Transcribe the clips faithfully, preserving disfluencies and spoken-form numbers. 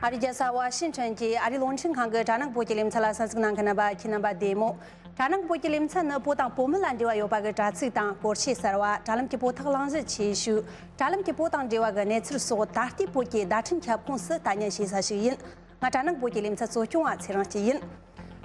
ཨ་རིའི་རྒྱལ་ས་ཝ་ཤིང་ཊོན་གྱི་ཨ་རིའི་རླུང་འཕྲིན་ཁང་གི་དྲ་ནང་བོད་ཀྱི་ལེ་ཚན་ལ་གསན་གཟིགས་གནང་མཁན་རྣམ་པ་ཁྱེད་རྣམ་པ་བདེ་མོ། དྲ་ནང་བོད་ཀྱི་ལེ་ཚན་ནི་བོད་དང་བོད་མི་ལ་འབྲེལ་བ་ཡོད་པ་གི་དྲ་ཚིགས་དང་སྐོར་ཆས་གསར་བ། དྲ་ལམ་གྱི་བོད་ཐོག་གླེང་གཞི་ཆེ་ཤོས། དྲ་ལམ་གྱི་བོད་དང་འབྲེལ་བ་གི་གནས་ཚུལ་སོགས་ད་ལྟའི་བོད་ཀྱི་བརྡ་འཕྲིན་ཁྱབ་ཁོངས་སུ་ལྟ་ཉན་བྱེད་ས་ཞིག་ཡིན། ང་དྲ་ནང་བོད་ཀྱི་ལེ་ཚན་གཙོ་སྐྱོང་བ་ཚེ་རིང་སྐྱིད་ཡིན།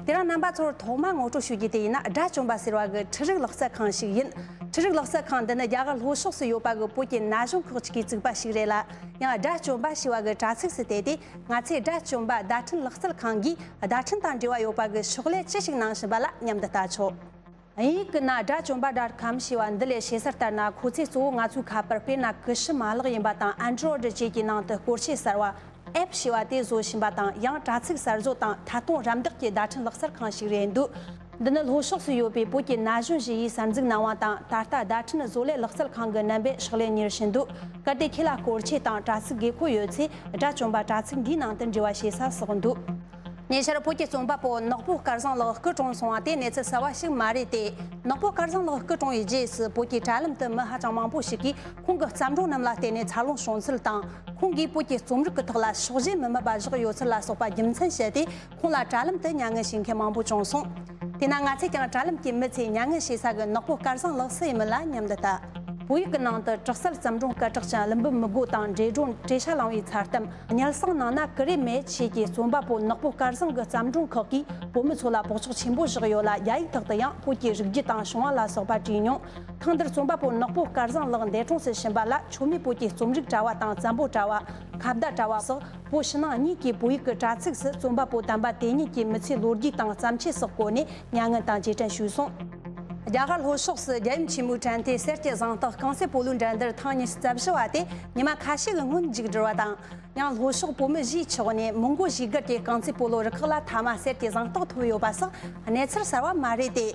དེ་རིང་རྣམ་པ་ཚོར་ཐོག་མར་ངོ་སྤྲོད་ཞུ་རྒྱུ་དེ་ཡིན་ན། དགྲ་བཅོམ་པ་ཟེར་བ་གི་འཕྲུལ་རིག་ལག་རྩལ་ཁང་ཞིག་ཡིན། འཕྲུལ་རིག་ལག་རྩལ་ཁང་འདི་ནི་རྒྱ་གར་ལྷོ་ཕྱོགས་སུ་ཡོད་པ་གི་བོད་ཀྱི་ན་གཞོན་ཁག་ཅིག་གིས་བཙུགས་པ་ཞིག་རེད་ལ། ཡང་དགྲ་བཅོམ་པ་ཞེས་པ་གི་དྲ་ཚིགས་སུ་བལྟས་ཏེ། ང་ཚོས་དགྲ་བཅོམ་པ་བརྡ་འཕྲིན་ལག་རྩལ་ཁང་གིས་བརྡ་འཕྲིན་དང་འབྲེལ་བ་ཡོད་པ་གི་ཕྱག་ལས་ཅི་ཞིག་གནང་བཞིན་པ་ལ་མཉམ་དུ་ལྟ་ཆོག་དབྱིན་ཡིག་གི་ནང་དགྲ་བཅོམ་པ་ཌོཊ་ཀོམ་ཞེས་པ་འདི་ལས་ཤེས་གསལ་ལྟར་ན། ཁོ་ཚོས་གཙོ་བོ་ང་ཚོའི་ཁ་པར་དཔེར་ན་ཀུ་ཤུ་མ་ལག་ཡིན་པ་དང་ཨན་ཌོ་རོ་ཌི་བཅས་ཀྱི་ནང་དུ་སྐོར་ཆས་གསར་བ་ཨེབ་ཞེས་པ་དེ་བཟོ་བཞིན་པ་དང་། ཡང་དྲ་ཚིགས་གསར་བཟོ་དང་ཐད་གཏོང་རམ་འདེགས་ཀྱི་བརྡ་འཕྲིན་ལག་རྩལ་ཁང་ཞིག་རེད་འདུག་འདི་ནི་ལྷོ་ཕྱོགས་སུ་ཡོད་པའི་བོད་ཀྱི་ན་གཞོན་ཞིག་གིས་གསར་འཛུགས་གནང་བ་དང་། ད་ལྟ་བརྡ་འཕྲིན་བཟོ་ལས་ལག་རྩལ་ཁང་གི་རྣམ་པས་ཕྱག་ལས་གཉེར་བཞིན་འདུག་གལ་ཏེ་ཁྱེད་ལ་སྐོར་ཆས་དང་དྲ་ཚིགས་དགོས་མཁོ་ཡོད་ཚེ། དགྲ་བཅོམ་པ་དྲ་ཚིགས་འདིའི་ནང་དུ་འབྲེལ་བ་བྱེད་ས་སོགས་འདུག་ཉེ་ཆར་བོད་ཀྱི་རྩོམ་པ་པོ་ནག་པོ་སྐལ་བཟང་ལགས་སྐུ་གྲོངས་སོང་བ་དེ་གནས་ཚུལ་གསར་བ་ཞིག་མ་རེད་དེ། ནག་པོ་སྐལ་བཟང་ལགས་སྐུ་གྲོངས་པའི་རྗེས་སུ་བོད་ཀྱི་དྲ་ལམ་དུ་མི་ཧ་ཅང་མང་པོ་ཞིག་གིས་ཁོང་གི་བརྩམས་སྒྲུང་རྣམས་ལ་བརྟེན་ནས་འཚར་ལོངས་བྱུང་ཚུལ་དང་། ཁོང་གིས་བོད་ཀྱི་རྩོམ་རིག་གི་ཐོག་ལ་ཕྱག་བཞེས་མི་དམན་པ་བཞག་ཡོད་ཚུལ་ལ་སོགས་པ་རྒྱུ་མཚན་བཤད་དེ། ཁོང་ལ་དྲ་ལམ་དུ་མྱ་ངན་བྱེད་མཁན་མང་པོ་བྱུང་སོང་། དེས་ན་ང་ཚོས་ཀྱང་དྲ་ལམ་གྱི་མི་ཚོས་མྱ་ངན་བྱེད་ས་གི་ནག་པོ་སྐལ་བཟང་ལགས་སུ་ཡིན་མིན་ལ་མཉམ་དུ་ལྟ། བོད་ཡིག་གི་ནང་དུ་དྲག་རྩལ་བརྩམས་སྒྲུང་སྐད་གྲགས་ཅན་ཀླུ་འབུམ་མི་རྒོད་དང་འདྲེ་སྒྲོན་བྲེ་ཤ་ལང་བའི་མཚར་གཏམ། དམྱལ་སྲང་ནང་ན་ཀུ་རེ་མེད་བཅས་ཀྱི་རྩོམ་པ་པོ་ནག་པོ་སྐལ་བཟང་གི་བརྩམས་སྒྲུང་ཁག་གིས་བོད་མི་ཚོ་ལ་བག་ཆགས་ཆེན་པོ་བཞག་ཡོད་ལ། རྒྱ་ཡིག་ཐོག་ཏུ་ཡང་བོད་ཀྱི་རིག་རྒྱུད་དང་བྱུང་བ་ལ་སོགས་པ་བྲིས་མྱོང་། ཐེངས་འདིར་རྩོམ་པ་པོ་ནག་པོ་སྐལ་བཟང་ལགས་འདས་གྲོངས་སུ་ཕྱིན་པ་ལ། མཆོད་མེ་བོད་ཀྱི་རྩོམ་རིག་དྲ་བ་དང་བཙན་པོ་དྲ་བ། ཁ་བརྡ་དྲ་བ་སོགས་བོད་ཕྱི་ནང་གཉིས་ཀྱི་བོད་ཡིག་གི་དྲ་ཚིགས་སུ་རྩོམ་པ་པོ་དམ་པ་དེ་ཉིད་ཀྱི་མི་ཚེའི་ལོ་རྒྱུས་དང་བརྩམས་ཆོས་སོགས་བཀོད་ནས་མྱ་ངན་དང་རྗེས་དྲན་ཞུས་སོང་། རྒྱ་གར་ལྷོ་ཕྱོགས་སུ་རྒྱལ་ཡུམ་ཆེན་མོའི་དྲན་རྟེན་གསེར་གྱི་གཟེངས་རྟགས་རྐང་རྩེད་སྤོ་ལོའི་འགྲན་བསྡུར་ཐེངས་ཉི་ཤུ་རྩ་བཞི་བ་དེ་ཉི་མ་ཁ་ཤས་ཀྱི་སྔོན་མཇུག་བསྒྲིལ་བ་དང་། ཡང་ལྷོ་ཕྱོགས་བོད་མི་བཞིའི་ཕྱོགས་ནས་མོན་གྷོ་གཞིས་སྒར་གྱི་རྐང་རྩེད་སྤོ་ལོ་རུ་ཁག་ལ་མཐའ་མ་གསེར་གྱི་གཟེངས་རྟགས་ཐོབ་ཡོད་པ་སོགས་གནས་ཚུལ་གསར་བ་མ་རེད་དེ།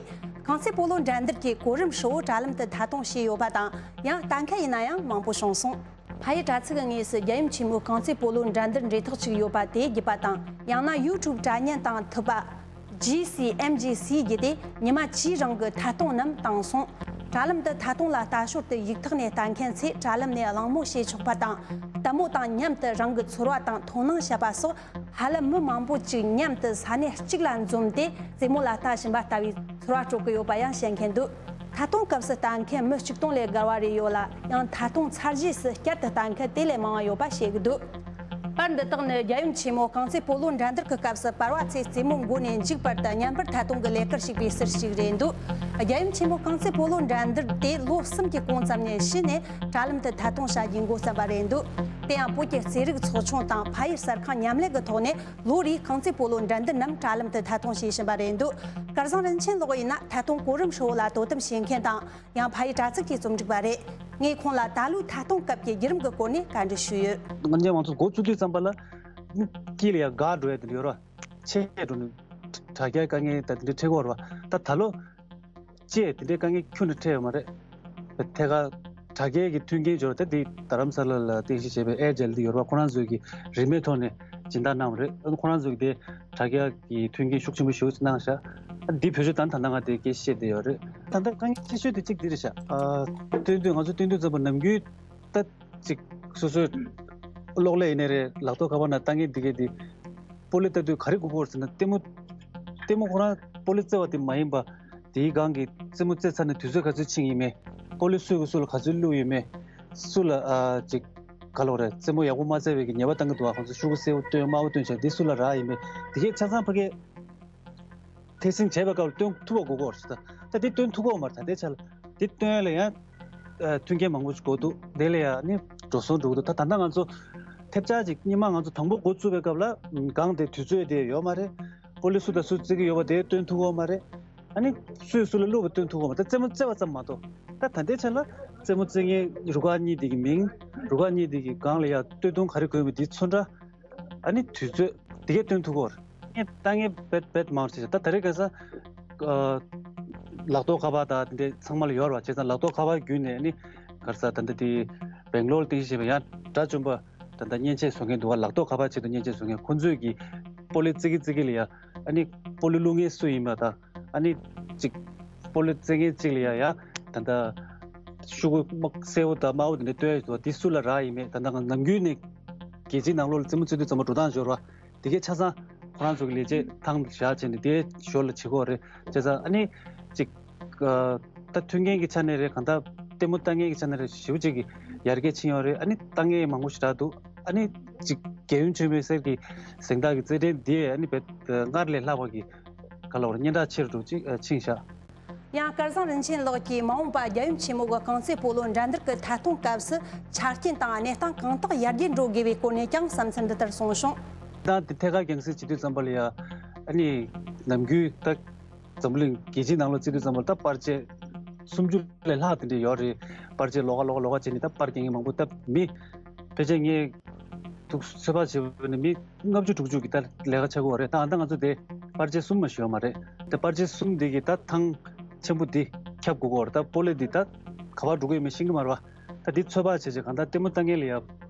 རྐང་རྩེད་སྤོ་ལོ་འགྲན་བསྡུར་གྱི་གོ་རིམ་ཧྲིལ་བོ་དྲ་ལམ་དུ་ཐད་གཏོང་བྱས་ཡོད་པ་དང་། ཡང་གཏན་འཁེལ་ཡིན་ན་ཡང་མང་པོ་བྱུང་སོང་། ཕ་ཡུལ་དྲ་ཚིགས་ཀྱི་ངོས་སུ་རྒྱལ་ཡུམ་ཆེན་མོའི་རྐང་རྩེད་སྤོ་ལོའི་འགྲན་བསྡུར་འབྲེལ་ཐག་ཅིག་ཡོད་པ་དེ་བརྒྱུད་པ་དང་། ཡང་ན་ཡུ་ཊུབ་དྲ་བརྙན་དང་ཐུབ་པ། ཇི་སི་ཨེམ་ཇི་སི་བརྒྱུད་དེ་ཉི་མ་བཅུའི་རིང་གི་ཐད་གཏོང་རྣམས་བཏང་སོང་། དྲ་ལམ་དུ་ཐད་གཏོང་ལ་ལྟ་ཞོར་དུ་ཡིག་ཐོག་ནས་ལྟ་མཁན་ཚོས་དྲ་ལམ་ནས་གླེང་མོལ་བྱེད་ཆོག་པ་དང་། ལྟད་མོ་དང་མཉམ་དུ་རང་གི་ཚོར་བ་དང་དོ་སྣང་བཤད་པ་སོགས། ཧ་ལམ་མི་མང་པོ་ཅིག་མཉམ་དུ་ས་གནས་གཅིག་ལ་འཛོམས་ཏེ་རྩེད་མོ་ལ་ལྟ་བཞིན་པ་ལྟ་བུའི་ཚོར་བ་སྤྲོད་ཀྱི་ཡོད་པ་ཡང་བཤད་མཁན་འདུག་ཐད་གཏོང་སྐབས་སུ་ལྟ་མཁན་མི་ཆིག་སྟོང་ལས་བརྒལ་བ་རེ་ཡོད་ལ། ཡང་ཐད་གཏོང་ཚར་རྗེས་སུ་བསྐྱར་དུ་ལྟ་མཁན་དེ་ལས་མང་བ་ཡོད་པ་བཤད་ཀྱི་འདུག་པར་འདི་དག་ནི་རྒྱལ་ཡུམ་ཆེན་མོ་རྐང་རྩེད་སྤོ་ལོ་འགྲན་བསྡུར་གྱི་སྐབས་སུ་པར་བ་ཚོས་རྩེད་མོ་འགོ་ནས་མཇུག་བར་དུ་བརྙན་པར་ཐད་གཏོང་གི་ལས་ཀར་ཞུགས་པའི་ཟུར་ཞིག་རེད་འདུག་རྒྱལ་ཡུམ་ཆེན་མོ་རྐང་རྩེད་སྤོ་ལོ་འགྲན་བསྡུར་དེ་ལོ་གསུམ་གྱི་གོང་ཙམ་ནས་གཞི་ནས་དྲ་ལམ་དུ་ཐད་གཏོང་བྱ་རྒྱུའི་འགོ་བརྩམས་པ་རེད་འདུག་དེ་ཡང་བོད་ཀྱི་རྩེད་རིགས་ཚོགས་ཆུང་དང་ཕ་ཡུལ་གསར་ཁང་མཉམ་ལས་ཀྱི་ཐོག་ནས་ལོ་རེའི་རྐང་རྩེད་སྤོ་ལོ་འགྲན་བསྡུར་རྣམས་དྲ་ལམ་དུ་ཐད་གཏོང་བྱེད་བཞིན་པ་རེད་འདུག་སྐལ་བཟང་རིན་ཆེན་ལགས་ཡིན་ན་ཐད་གཏོང་གོ་རིམ་ཧྲིལ་བོ་ལ་དོ་དམ་བྱེད་མཁན་དང་། ཡང་ཕ་ཡུལ་དྲ་ཚིགས་ཀྱི་རྩོམ་སྒྲིག་པ་རེད། ངས་ཁོང་ལ་ད་ལོའི་ཐད་གཏོང་སྐབས་ཀྱི་བརྒྱུད་རིམ་གྱི་སྐོར་ནས་བཀའ་འདྲི་ཞུས་ཡོད། ང་ཚོ་མང་ཚོགས་འགོ་བཙུགས་དུས་ཙམ་པ་ལ་དཀྱིལ་ལ་ཡ་འགག་འགྲོ་ཡ་དེ་འདྲ་ཡོད་རེད་བ། ཆད་འགྲོ་ནས་དྲ་རྒྱའི་དཀའ་ངལ་ད་དེ་འདྲ་འཕྲད་ཀྱི་ཡོད་རེད་བ། ད་ད་ལོ་ཅི་དེ་འདྲའི་དཀའ་ངལ་ཁྱོན་ནས་འཕྲད་ཡོད་མ་རེད། ཐད་ཀར་དྲ་རྒྱའི་གི་མཐུན་རྐྱེན་འབྱོར་ད་དེ་རྡ་རམ་ས་ལ་ལ་རྟེན་གཞི་བྱས་པའི་ཨེར་ཊེལ་དེ་ཡོད་རེད་བ། ཁོ་རང་ཚོའི་གི་རིན་མེད་ཐོག་ནས་སྦྱིན་བདག་གནང་བ་རེད། ཁོ་རང་ཚོ་གི་དེ་དྲ་རྒྱ་གི་མཐུན་རྐྱེན་ཤུགས་ཆེན་པོ་ཞིག་གནང་ཤག་འདི་བེད་སྤྱོད་དང་ད་ལྟ་ང་དེ་སྐད་ཆ་བཤད་བསྡད་ཡོད་རེད། ད་ལྟ་དཀའ་ངལ་ཆེ་ཤོས་དེ་གཅིག་འདི་རེད་ཤག་ཨ། སྟོན་དུས་ང་ཚོ་སྟོན་དུས་ཙམ་པ་ནམ་རྒྱུན་ད་ཅིག་སོ་སོའི་གློག་ཀླད་ཡིན་ནའི་རེད། ལག་ཐོག་ཁ་པར་ནང་ལྟ་མཁན་འདི་གས་འདི་སྤོ་ལོ་ལྟ་དུས་ག་རེ་དགོས་ཀྱི་ཡོད་རེད་ཟེར་ན། ལྟད་མོ་ལྟད་མོ་ཁོ་རང་སྤོ་ལོ་རྩེ་བ་དེ་མ་ཡིན་པ། དེའི་སྒང་གི་རྩེད་མོ་རྩེ་ཚར་ནས་དུས་ཚོད་ག་ཚོད་ཕྱིན་ཡིན་མེད། སྤོ་ལོ་སུས་གི་སུ་ལ་ག་ཚོད་བླུགས་ཡོད་མེད། སུ་ལ་ཨ་ཅིག་ག་ལོག་རེད། རྩེད་མོ་ཡག་པོ་མ་རྩེ་བའི་གི་ཉེས་པ་བཏང་གི་འདུག་ཨ། ཁོང་ཚོ་ཤོག་གུ་སེར་པོ་སྟོན་དམར་པོ་སྟོན་བྱས་དེ་སུ་ལ་རག་ཡིན་མེད། དེ་གས་ཆ་ཚང་ཕ་གས་ཐེ་སྲིང་བྱས་པའི་སྐབས་ལ་སྟོན་ཐུབ་པ་དགོས་ཀྱི་ཡོད་རེད་ད། ད་དེ་སྟོན་ཐུབ་ཀྱི་ཡོད་མ་རེད་ད་ལྟའི་ཆ་ལ། དེ་སྟོན་ཡ་ལ་ཡང་ཨ་མཐུན་རྐྱེན་མང་པོ་ཞིག་དགོས་འདུག་དེ་ལ་ཡང་ནི་འགྲོ་སོང་འགྲོ་གི་འདུག་ད་ད་ལྟ་ང་ཚོ་ཐེབས་ཆག་ཅིག་སྔོན་མ་ང་ཚོ་དང་པོ་འགོ་བཙུགས་པའི་སྐབས་ལ་སྒང་དེ་དུས་ཚོད་དེ་ཡོད་མ་རེད། སྤོ་ལོ་སུ་དང་སུ་རྩེ་གི་ཡོད་པ་དེ་སྟོན་ཐུབ་ཀྱི་ཡོད་མ་རེད། ཨ་ནི་སུས་སུ་ལ་བླུགས་པ་སྟོན་ཐུབ་ཀྱི་ཡོད་མ་རེད། ད་རྩེད་མོ་རྩེ་བ་ཙམ་མ་གཏོགས། ད་ད་ལྟའི་ཆ་ལ་རྩེད་མོ་རྩེ་མཁན་རུ་ཁག་གཉིས་དེ་གི་མིང་། རུ་ཁག་གཉིས་དེ་གི་སྒང་ལ་ཡ་སྟོད་ཐུང་ག་རེ་གོན་པ་དེའི་ཚོན་ཁྲ། ཨ་ནི་དུས་ཚོད་དེ་གས་སྟོན་ཐུབ་ཀྱི་ཡོད་རེད། ངས་ལྟ་མཁན་རྦད་རྦད་མང་རེད། ད་ད་རེས་ཁ་སང་ཨ་ལག་ཐོག་ཁ་པར་དང་དེ་འདྲ་ཚང་མ་ལ་ཡོད་རེད་བ། བྱས་ཙང་ལག་ཐོག་ཁ་པར་བརྒྱུད་ནས་ཨ་ནི་ག་རེ་ཟེར། ད་ལྟ་དེ་སྦེང་ལོར་རྟེན་གཞི་བྱས་པའི་ཡང་དགྲ་བཅོམ་པ་ད་ལྟ་མཉེན་ཆས་བཟོ་མཁན་འདུག་བ། ལག་ཐོག་ཁ་པར་ཆེད་དུ་མཉེན་ཆས་བཟོ་མཁན། ཁོང་ཚོས་ཀྱི་སྤོ་ལོ་རྩེ་གི་རྩེ་གི་ལ་ཡ་ཨ་ནི་སྤོ་ལོ་བླུག་མཁན་སུ་ཡིན་པ་དང་། ཨ་ནི་གཅིག་སྤོ་ལོ་རྩེ་མཁན་གཅིག་ལ་ཡ་ཡ་ད་ལྟ་ཤོག་གུ་སེར་པོ་དང་དམར་པོ་དེ་འདྲ་སྟོན་ཡ་འདུག་བ། དེ་སུ་ལ་རག་ཡིན་མེད། ད་ལྟ་ང་ནམ་རྒྱུན་ནས་ རྒྱལ་སྤྱིའི་ནང་ལོགས་ལ་རྩེད་མོ་རྩེ་དུས་ཙམ་པ་འགྲོ་སྟངས་འབྱོར་བ་དེ་གའི་ཆ་ཚང་ཁོ་རང་ཚོ་གི་ལས་བྱེད་ཐང་བཞག་བྱས་ནས་དེའི་ཞོར་ལ་བྱེད་དགོས་རེད། བྱས་ཙང་ཨ་ནི་ཅིག་ཨ་ད་མཐུན་རྐྱེན་གྱི་ཆ་ནས་རེད། གང་ལྟར་ལྟད་མོ་ལྟ་མཁན་གྱི་ཆ་ནས་རེད། ཞེ་པོ་ཅིག་གི་ཡར་རྒྱས་ཕྱིན་ཡོད་རེད། ཨ་ནི་ལྟ་མཁན་མང་པོ་ཞེ་དྲག་འདུག་ཨ་ནི་ཅིག་རྒྱལ་ཡུམ་ཆེན་མོའི་གསེར་གྱི་གཟེངས་རྟགས་ཀྱི་རྩེད་འགྲན་འདི་ཨ་ནི་བས་སྔར་ལས་ལྷག་པ་གི་ག་ལ་བར་སྙན་གྲགས་ཆེ་རུ་ཅིག་ཕྱིན་ཤག་ཡང་སྐལ་བཟང་རིན་ཆེན་ལགས་ཀྱིས་མ་འོངས་པ་རྒྱལ་ཡུམ་ཆེན་མོ་གི་རྐང་རྩེད་སྤོ་ལོ་འགྲན་བསྡུར་གྱི་ཐད་གཏོང་སྐབས་སུ་ཆ་རྐྱེན་དང་གནས་སྟངས་གང་དག་ཡར་རྒྱས་འགྲོ་དགོས་པའི་སྐོར་ནས་ཀྱང་བསམ་ཚུལ་འདི་ལྟར་གསུངས་བྱུང་། ད་དེ་ཐད་ཀར་རྒྱང་སྲིང་བྱེད་དུས་ཙམ་པ་ལ་ཡ་ཨ་ནི་ནམ་རྒྱུན་ད་འཛམ་བུ་གླིང་རྒྱལ་སྤྱིའི་ནང་ལ་བརྩི་དུས་ཙམ་པ་ལ་ད་པར་ཆས་སུམ་ཅུ་ལས་ལྷག་དེ་འདྲ་ཡོད་རེད། པར་ཆས་ལོགས་ཀ་ལོགས་ཀ་ལོགས་ཀ་བྱས་ནས་ད་པར་རྒྱག་མཁན་མང་པོ་ད་མི་ཕལ་ཆེར་ངས་ཐུག་ཚོད་དཔག་བྱས་པ་ནི་མི་ལྔ་བཅུ་དྲུག་ཅུ་གི་ད་ལས་ཀ་བྱ་དགོས་པ་རེད། ད་ཨ་ད་ང་ཚོ་དེ་པར་ཆས་གསུམ་མ་ཞིག་ཡོད་མ་རེད། ད་པར་ཆས་གསུམ་དེ་གི་ད་ཐང་ཆེན་པོ་འདི་ཁྱབ་དགོས་ཀྱི་ཡོད་རེད། ད་སྤོ་ལོ་འདི་ད་ག་པར་འགྲོ་གི་ཡོད་མེད་ཤེས་ཀྱི་མ་རེད་པ། ད་འདི་ཚོད་དཔག་བྱས་བྱས་གང་ལྟར་ལྟད་མོ་ལྟ་མཁན་ལ་ཡ་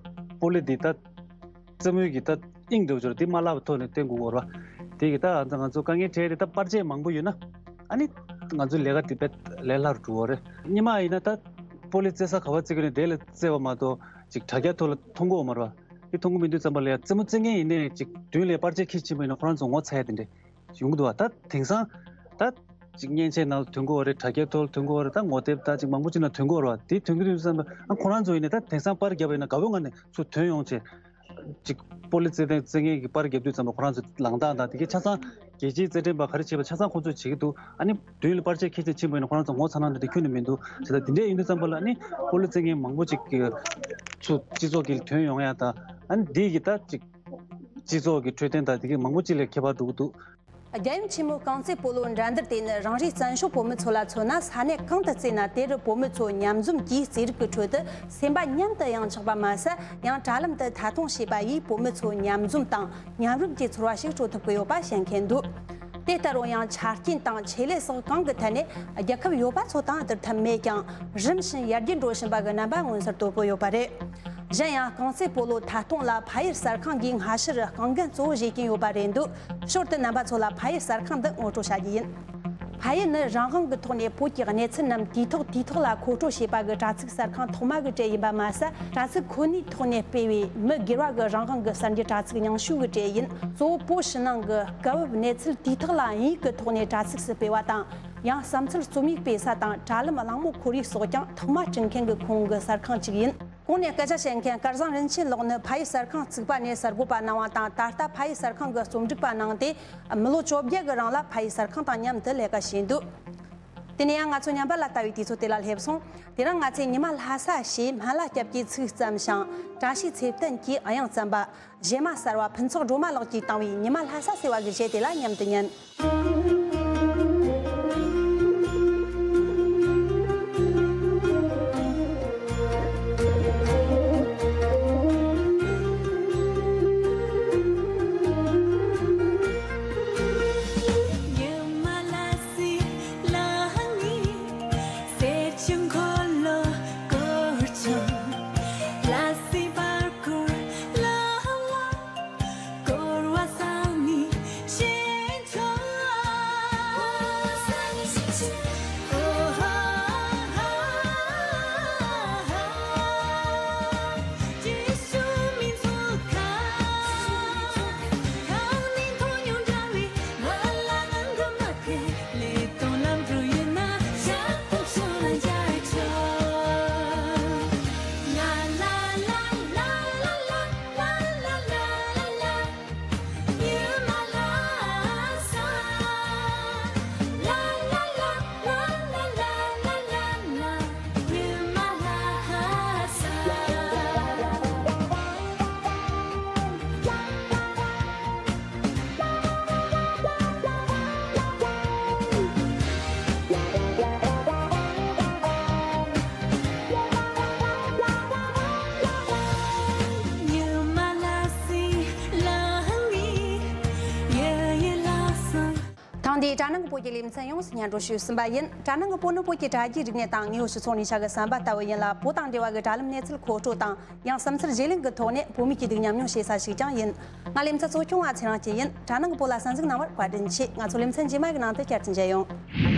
སྤོ་ལོ་འདི་ད་རྩེད་མོའི་གི་ད་དབྱིངས་འདྲ་བོ་ཅིག་རེད། འདི་མ་བརླག་པའི་ཐོག་ནས་བསྟན་དགོས་ཀྱི་ཡོད་རེད་པ། དེ་གི་ད་ང་ཚོ་དཀའ་ངལ་འཕྲད་རེད། ད་པར་ཆས་མང་པོ་ཡོད་ན་ཨ་ནི་ང་ཚོའི་ལས་ཀ་དེ་དཔེ་ལས་སླ་རུ་འགྲོ་གི་ཡོད་རེད། སྔོན་མ་ཡིན་ན་ད་སྤོ་ལོ་རྩེ་ས་ག་པར་རྩེ་གི་ཡོད་ནས་དེ་ལ་རྩེ་བ་མ་གཏོགས་ཅིག་དྲ་རྒྱ་ཐོག་ལ་མཐོང་གི་ཡོད་མ་རེད་པ། དེ་མཐོང་གི་མི་འདུག་ཙམ་པ་ལ་ཡ་རྩེད་མོ་རྩེ་མཁན་ཡིན་ནའི་ཅིག་མདུན་ལ་པར་ཆས་འཁྱེར་ཕྱིན་པ་ཡིན་ན་ཁོ་རང་ཚོ་ངོ་ཚ་ཡ་དེ་འདྲས་ཡོང་གི་འདུག་པ། ད་དེང་སང་ད་ཅིག་མཉེན་ཆས་ནང་ལ་ཐོན་གྱི་ཡོད་རེད། དྲ་རྒྱའི་ཐོག་ལ་ཐོན་གྱི་ཡོད་རེད། ད་ངོ་དེབ་ད་ཅིག་མང་པོ་ཅིག་ནང་ཐོན་གྱི་ཡོད་རེད་པ། དེ་ཐོན་གྱི་འདུག་ཙམ་པ་ཨ་ཁོ་རང་ཚོ་ཡིན་ནའི་ད་དེང་སང་པར་བརྒྱབ་པ་ཡིན་ན་དགའ་པོའི་ངང་ནས་ཚུར་ཐོན་ཡོང་བྱས། ཅིག་སྤོ་ལོ་རྩེད་ཐེངས་རྩེད་མཁན་གྱི་པར་བརྒྱབ་དུས་ཙམ་པ་ཁོ་རང་ཚོ་ལངས་སྟངས་དང་དེ་གའི་ཆ་ཚང་རྒྱལ་སྤྱིའི་རྩེད་འགྲན་པ་ག་རེ་བྱེད་པ་ཆ་ཚང་ཁོ་ཚོས་བྱེད་ཀྱི་འདུག་ཨ་ནི་མདུན་ལ་པར་ཆས་འཁྱེར་ཏེ་ཕྱིན་པ་ཡིན་ན་ཁོ་རང་ཚོ་ངོ་ཚ་སྣང་འདྲ་དེ་ཁྱོན་ནས་མི་འདུག་བྱས་ཙང་དེ་འདྲས་ཡིན་དུས་ཙམ་པ་ལ་ཨ་ནི་སྤོ་ལོ་རྩེད་མཁན་མང་པོ་ཅིག་གི་ཚུར་སྤྱི་ཚོགས་ཀྱི་ཐོན་ཡོང་ཡ་དང་ཨ་ནི་འདི་གི་ད་ཅིག་སྤྱི་ཚོགས་ཀྱི་འཕྲོད་བསྟེན་དང་དེ་གའི་མང་པོ་ཅིག་ལ་ཁྱད་པར་འགྲོ་གི་འདུག་རྒྱལ་ཡུམ་ཆེན་མོའི་རྐང་རྩེད་སྤོ་ལོ་འགྲན་བསྡུར་དེ་ནི་རང་རེའི་བཙན་བྱོལ་བོད་མི་ཚོ་ལ་མཚོན་ན་ས་གནས་གང་དུ་རྩེས་ན་དེ་རུ་བོད་མི་ཚོ་མཉམ་འཛོམས་ཀྱིས་རྩེད་རིགས་ཀྱི་ཁྲོད་དུ་སེམས་པ་མཉམ་དུ་ཡང་ཆགས་པ་མ་ཟད་ཡང་དྲ་ལམ་དུ་ཐད་གཏོང་བྱས་པ་ཡིས་བོད་མི་ཚོ་མཉམ་འཛོམས་དང་མཉམ་རུབ་ཀྱི་ཚོར་བ་ཞིག་སྤྲོད་ཐུབ་ཀྱི་ཡོད་པ་བཤད་མཁན་འདུག་དེ་ལྟ་རུང་ཡང་ཆ་རྐྱེན་དང་ཆེད་ལས་སོགས་གང་གི་ཐད་ནས་རྒྱལ་ཁབ་ཡོད་པ་ཚོ་དང་བསྡུར་ཐབས་མེད་ཀྱང་རིམ་བཞིན་ཡར་རྒྱས་འགྲོ་བཞིན་པ་གི་རྣམ་པ་མངོན་གསལ་དོད་པོ་ཡོད་པ་རེད། གཞན་ཡང་རྐང་རྩེད་སྤོ་ལོ་ཐད་གཏོང་ལ་ཕ་ཡུལ་གསར་ཁང་གིས་སྔ་ཕྱིར་རྐང་འགན་གཙོ་བོ་བཞེས་ཀྱིན་ཡོད་པ་རེད་འདུག་ཞོར་དུ་རྣམ་པ་ཚོ་ལ་ཕ་ཡུལ་གསར་ཁང་འདི་ངོ་སྤྲོད་བྱ་རྒྱུ་ཡིན། ཕ་ཡུལ་ནི་རང་དབང་གི་ཐོག་ནས་བོད་ཀྱི་གནས་ཚུལ་རྣམས་དུས་ཐོག་དུས་ཐོག་ལ་མཁོ་སྤྲོད་བྱེད་པ་གི་དྲ་ཚིགས་གསར་ཁང་ཐོག་མ་གི་གྲས་ཡིན་པ་མ་ཟད། དྲ་ཚིགས་ཁོ་ནའི་ཐོག་ནས་སྤེལ་བའི་མི་སྒེར་བ་གི་རང་དབང་གི་གསར་འགྱུར་དྲ་ཚིགས་ཉུང་ཤོས་ཀྱི་གྲས་ཡིན། གཙོ་བོ་བོད་ཕྱི་ནང་གི་སྐབས་བབ་གནས་ཚུལ་དུས་ཐོག་ལ་དབྱིན་ཡིག་གི་ཐོག་ནས་དྲ་ཚིགས་སུ་སྤེལ་བ་དང་། ཡང་བསམ་ཚུལ་རྩོམ་ཡིག་སྤེལ་ས་དང་དྲ་ལམ་གླེང་མོལ་ཁོར་ཡུག་སོགས་ཀྱང་ཐོག་མ་བསྐྲུན་མཁན་གྱི་ཁོངས་ཀྱི་གསར་ཁང་གཅིག་ཡིན། གོང་ནས་སྐད་ཆ་བཤད་མཁན་སྐལ་བཟང་རིན་ཆེན་ལགས་ནི་ཕ་ཡུལ་གསར་ཁང་བཙུགས་པ་ནས་གསར་འགོད་པ་གནང་བ་དང་། ད་ལྟ་ཕ་ཡུལ་གསར་ཁང་གི་རྩོམ་སྒྲིག་པ་གནང་སྟེ་མི་ལོ་བཅོ་བརྒྱད་ཀྱི་རིང་ལ་ཕ་ཡུལ་གསར་ཁང་དང་མཉམ་དུ་ལས་ཀ་བྱས་འདུག་དེ་ནས་ཡང་ང་ཚོ་ཉམས་པ་ལ་ལྟ་བའི་དུས་ཚོད་དེ་ལ་སླེབས་སོང་། དེ་རིང་ང་ཚོས་ཉི་མ་ལྷ་ས་ཞེས་སྨན་བླ་སྐྱབས་ཀྱིས་ཚིག་བརྩམས་ཤིང་། བཀྲ་ཤིས་ཚེ་བརྟན་གྱིས་དབྱངས་བརྩམས་པ། གཞས་མ་གསར་བ་ཕུན་ཚོགས་སྒྲོལ་མ་ལགས་ཀྱིས་བཏང་བའི་ཉི་མ་ལྷ་ས་ཟེར་བ་གི་གཞས་དེ་ལ་མཉམ་དུ་ཉན། ཐེངས་འདིའི་དྲ་ནང་གི་བོད་ཀྱི་ལེ་ཚན་ཡོངས་སུ་སྙན་སྒྲོན་ཞུས་ཟིན་པ་ཡིན། དྲ་ནང་གི་བོད་ནི་བོད་ཀྱི་དྲ་རྒྱའི་རིག་གནས་དང་དངོས་ཡོད་སྤྱི་ཚོགས་གནས་ཆ་གི་ཟམ་པ་ལྟ་བུ་ཡིན་ལ། བོད་དང་འབྲེལ་བ་གི་དྲ་ལམ་གནས་ཚུལ་མཁོ་སྤྲོད་དང་། ཡང་བསམ་ཚུལ་བརྗེ་ལེན་གྱི་ཐོག་ནས་བོད་མི་གཅིག་སྡུད་ཉམས་མྱོང་བྱེད་ས་ཞིག་ཀྱང་ཡིན། ང་ལེ་ཚན་གཙོ་སྐྱོང་བ་ཚེ་རིང་སྐྱིད་ཡིན། དྲ་ནང་གི་བོད་ལ་གསན་གཟིགས་གནང་བར་བཀའ་དྲིན་ཆེ། ང་ཚོ་ལེ་ཚན་རྗེས་མ་གི་ནང་དུ་བསྐྱར་དུ་མཇལ་ཡོང་།